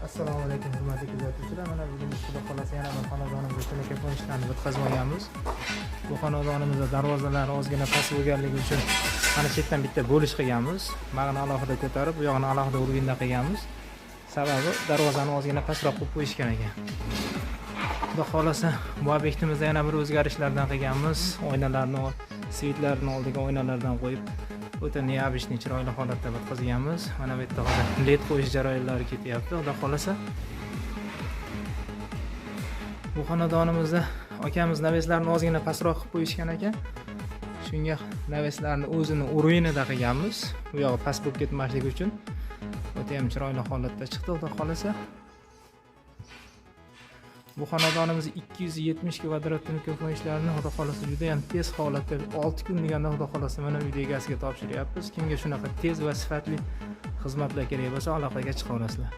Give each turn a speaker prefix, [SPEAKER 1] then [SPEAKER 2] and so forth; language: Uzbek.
[SPEAKER 1] Assalomu alaykum, hurmatli kuzatuvchilar. Mana bugun biz, xudo xohlasa, yana bir xonadonimizda tunuka ishlarni bitkazib olganmiz. Bu xonadonimizda darvozalar ozgina past bo'lganligi uchun mana shu yerdan bitta bo'lish qilganmiz. Mag'ini alohida ko'tarib, bu yog'ini alohida уровень da qilganmiz. Sababi darvozani ozgina pastroq qo'yib qo'yishgan ekan. Xudo xohlasa, bu obyektimizda yana bir o'zgarishlardan qilganmiz. Oynalarni, свет larni oldiga oynalardan qo'yib, o'ta необычный, chiroyli holatda bitkazganmiz. Mana bu yerda hozir led qo'yish jarayonlari ketyapti. Xudo xohlasa, bu xonadonimizda akamiz навес larni ozgina pastroq qilib qo'yishgan ekan. Shunga навес larni o'zini уровень ida qilganmiz. Bu yog'i past bo'lib ketmasligi uchun o'ta ham chiroyli holatda chiqdi, xudo xohlasa. Bu xonadonimiz 270 kvadrat tunuka ishlarini, xudo xohlasa, juda ham tez holatda, 6 kun deganda, xudo xohlasa, mana uyda egasiga topshiryapmiz. Kimga shunaqa tez va sifatli xizmatlar kerak bo'lsa, aloqaga chiqaverasizlar.